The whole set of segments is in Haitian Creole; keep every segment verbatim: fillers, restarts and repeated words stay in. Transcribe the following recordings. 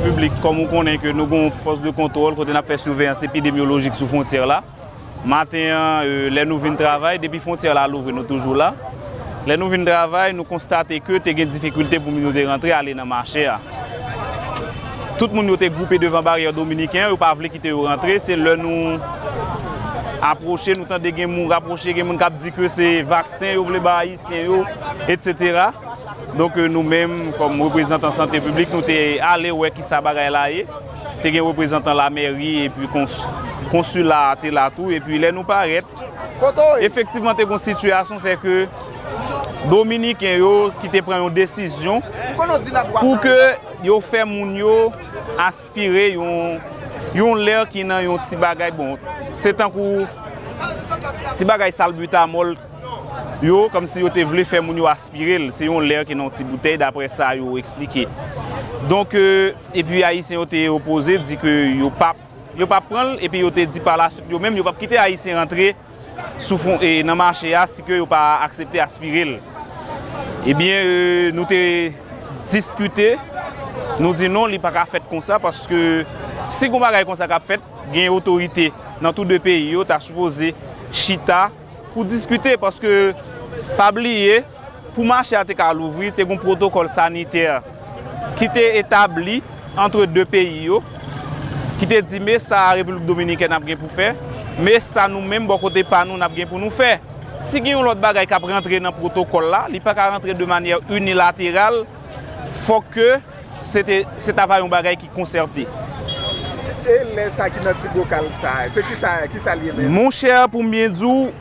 Piblik, kòm ou konnen ke nou gen yon pòs de kontwòl kote n ap fè siveyans epidemyolojik sou fwontyè la. Maten an, e, lè nou vin travay, depi fwontyè la louvri, nou toujou la. Lè nou vin travay, nou konstate ke te gen difikilte pou moun yo te rantre ale nan mache a. Tout moun yo te gwoupe devan baryè dominiken an, yo pa vle kite yo rantre. Se lè nou apwoche, nou tande gen moun rapwoche, gen moun k ap di ke se vaksen yo vle ba Ayisyen yo, etsetera. Donk, e, nou menm, kòm reprezantan Sante Piblik, nou te ale wè kisa bagay la ye. Te gen reprezantan lamèri epi kons-, konsila a te la tou. Epi lè nou parèt, efektivman, te gen yon sitiyasyon, se ke Dominiken yo ki te pran yon desizyon pou ke yo fè moun yo aspire yon, yon lè ki nan yon ti bagay, bon, se tankou ti bagay salbitamòl yo, kòmsi yo te vle fè moun yo aspire l. Se yon lè ki nan yon ti boutèy, daprè sa yo eksplike. Donk, e, epi Ayisyen yo te opoze, di ke yo p ap, yo p ap pran l, epi yo te di pa la swit yo menm, yo p ap kite Ayisyen rantre sou fwon-, e, nan mache a, si ke yo pa aksepte aspire l. Ebyen, e, nou te diskite, nou di non, li pa ka fèt konsa, paske si gon bagay konsa k ap fèt, gen otorite nan tou de peyi yo ta sipoze chita pou diskite, paske pa bliye, pou mache a te ka louvri, te gen pwotokòl sanitè ki te etabli ant de peyi yo, ki te di, men sa Repiblik Dominikèn ap gen pou fè, men sa nou menm bò kote pa nou n ap gen pou nou fè. Si gen yon lòt bagay k ap rantre nan pwotokòl la, li pa ka rantre de manyè inilateral, fòk ke se te, se ta va yon bagay ki konsète. E lè sa ki nan ti bokal sa, se kisa, kisa l ye menm? Monchè, pou m byen di w,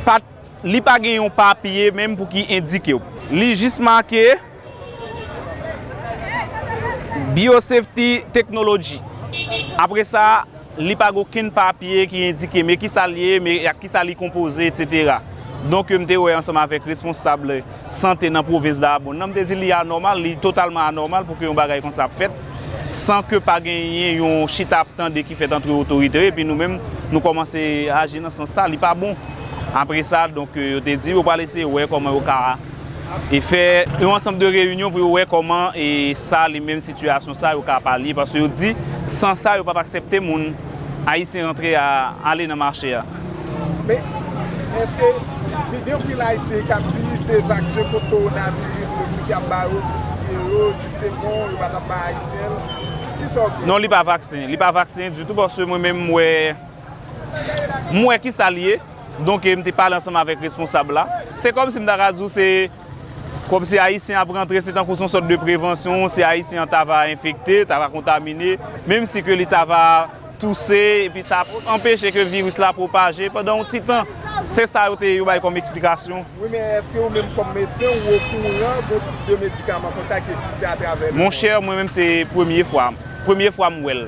pa t, li pa gen yon papye menm pou ki endike w. Li jis make Biosafety Technology. Apre sa, li pa gen okenn papye ki endike men kisa l ye, men ak kisa li konpoze, etsetera. Donk, m te wè ansanm avèk responsab sante nan pwovens Dayabonn nan, m te di li anòmal, li totalman anòmal pou ke yon bagay konsa ap fèt, san ke pa genyen yon chita ap tande ki fèt ant otorite yo, epi nou menm, nou kòmanse aji nan sans sa, li pa bon. Apre sa, donk, yo te di yo pral eseye wè kòman yo ka e fè yon ansanm de reyinyon pou yo wè kòman e sa li menm sitiyasyon sa yo ka palye, paske yo di san sa yo p ap aksepte moun ayisyen rantre a, ale nan mache a. Men, èske li gen anpil ayisyen k ap di se vaksen kont kowonaviris yo ki ap ba yo pou tiye yo, si te bon, yo pa t ap ba ayisyen l? Kisa w gen? Non, li pa vaksen. Li pa vaksen ditou, paske mwen menm, m wè, m wè kisa l ye. Donk, m te pale ansanm avèk responsab la. Se kòmsi m ta ka di w, se kòmsi ayisyen ap rantre, se tankou se yon sòt de prevansyon, si ayisyen an ta va enfekte, ta va kontamine, menm si ke li ta va touse, epi sa ap anpeche ke viris la pwopaje pandan yon ti tan. Se sa yo te, yo bay kòm eksplikasyon. Wi, men èske ou menm kòm medsen, ou okouran gon tip de medikaman konsa ki egziste atravè lemonn? Monchè, mwen menm se premye fwa. Premye fwa m wè l.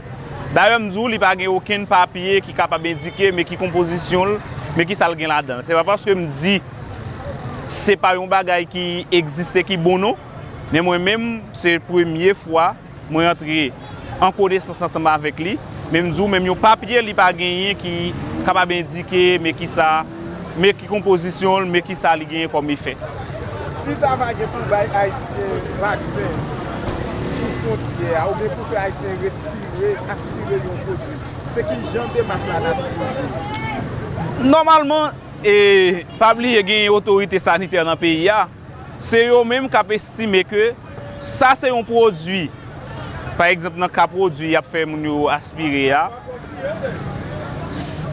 Dayè, m di w, li pa gen okenn papye ki kapab endike men ki konpozisyon l, men ki sa l gen ladan l. Se pa paske m di se pa yon bagay ki egziste, ki bon non, men mwen menm, se premye fwa mwen antre an konesans ansanm avèk li, men m di w menm yon papye li pa genyen ki kapab endike men kisa, men ki konpozisyon l, men kisa li genyen kòm efè. Si ta va gen pou bay ayisyen vaksen sou fwontyè a, oubyen pou fè ayisyen respire, aspire yon pwodui, se ki jan demach la ta sipoze? Nòmalman, e, pa bliye gen otorite sanitè nan peyi a, se yo menm k ap estime ke sa se yon pwodui. Pa egzanp, nan ka pwodui y ap fè moun yo aspire a, s-,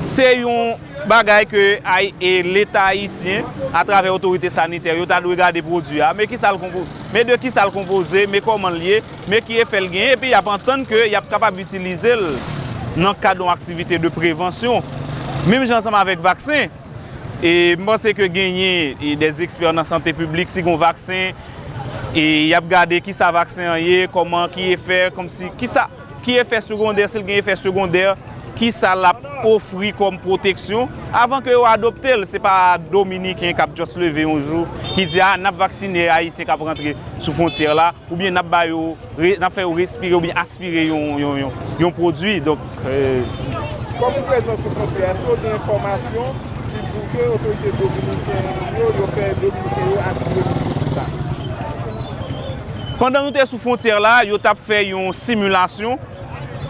se yon bagay ke ay-, e, Leta ayisyen, atravè otorite sanitè yo, ta dwe gade pwodui a, men kisa l konpo-, men de kisa l konpoze, men kòman l ye, men ki efè l genyen, epi y ap antann ke y ap kapab itilize l nan kad yon aktivite de prevansyon. Menm jan ansanm avèk vaksen, e m panse ke genyen, e, dè ekspè nan sante piblik, si gon vaksen, e y ap gade kisa vaksen an ye, kòman, ki efè, kòmsi, kisa, ki efè segondè, si l gen efè segondè, kisa l ap ofri kòm pwoteksyon, avan ke yo adopte l. Se pa Dominiken k ap just leve yon jou, ki di, a, n ap vaksine Ayisyen k ap rantre sou fwontyè la, oubyen n ap ba yo, re-, n ap fè yo respire oubyen aspire yon, yon, yon, yon pwodui. Donk, e, kòm ou prezan sou fwontyè a, èske w gen enfòmasyon ki di w ke otorite dominiken yo, yo fè Dominiken yo aspire pou sa? Pandan nou te sou fwontyè la, yo t ap fè yon similasyon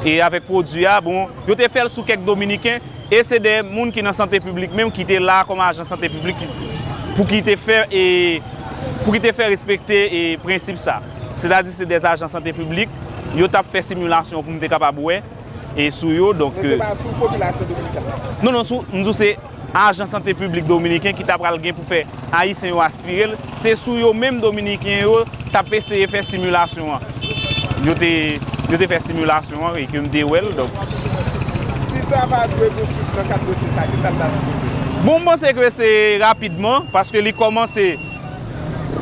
e avèk pwodui a, bon, yo te fè l sou kèk Dominiken, e se de moun ki nan sante piblik menm ki te la kòm ajan sante piblik pou ki te fè e pou ki te fè respekte e prensip sa. Sètadi se de ajan sante piblik, yo t ap fè similasyon pou m te kapab wè e sou yo. Donk, Men se pa sou popilasyon dominikèn nan? Non, non, sou, m di w se ajan sante piblik dominiken ki ta pral gen pou fè Ayisyen yo aspire l, se sou yo menm Dominiken yo t ap eseye fè similasyon an. Yo te, yo te fè similasyon an e ke m te wè l, donk. Si sa va dwe pouswit nan kad dosye sa, ki sa l ta sipoze? Bon, m panse ke se rapidman, paske li kòmanse,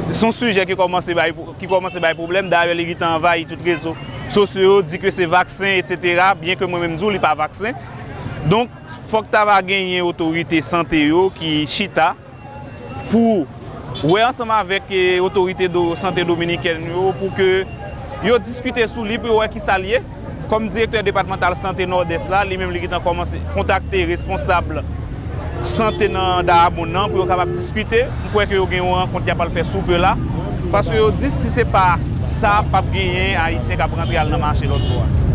se yon sijè ki kòmanse bay, ki kòmanse bay pwoblèm. Dayè, li gentan anvayi tout rezo sosyo yo, di ke se vaksen, etsetera, byen ke mwen menm di w li pa vaksen. Donk, fòk ta va genyen otorite sante yo ki chita pou wè ansanm avèk, eh, otorite do, sante dominikèn yo pou ke yo diskite sou li pou yo wè ki sa l ye. Kòm direktè depatmantal sante Nòdès la, li menm li gentan kòmanse kontakte responsab sante nan Dayabonn nan pou yo kapab diskite. M kwè ke yo gen yon rankont y ap al fè sou pe la. Paske yo di si se pa sa, p ap genyen Ayisyen k ap rantre al nan mache lòt bò a.